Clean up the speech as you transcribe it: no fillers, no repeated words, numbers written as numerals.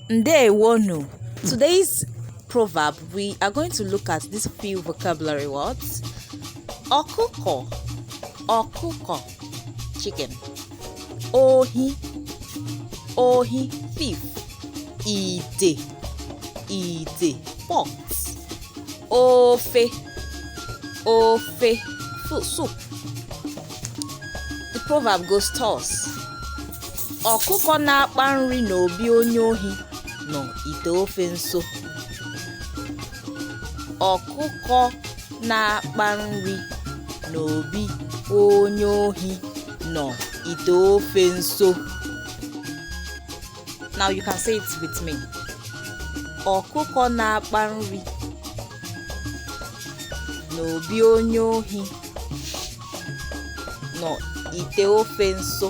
Ndewonu. Today's proverb, we are going to look at these few vocabulary words. Ọkụkọ, ọkụkọ, chicken. Ohi, ohi, thief. Ite, ite, pot. Ofe, ofe, soup. The proverb goes thus. Ọkụkọ na-akpa nri n'obi onye ohi nọ ite ofe nso. Ọkụkọ na-akpa nri n'obi onye ohi nọ ite ofe nso. Now you can say it with me. Ọkụkọ na-akpa nri n'obi onye ohi nọ ite ofe nso.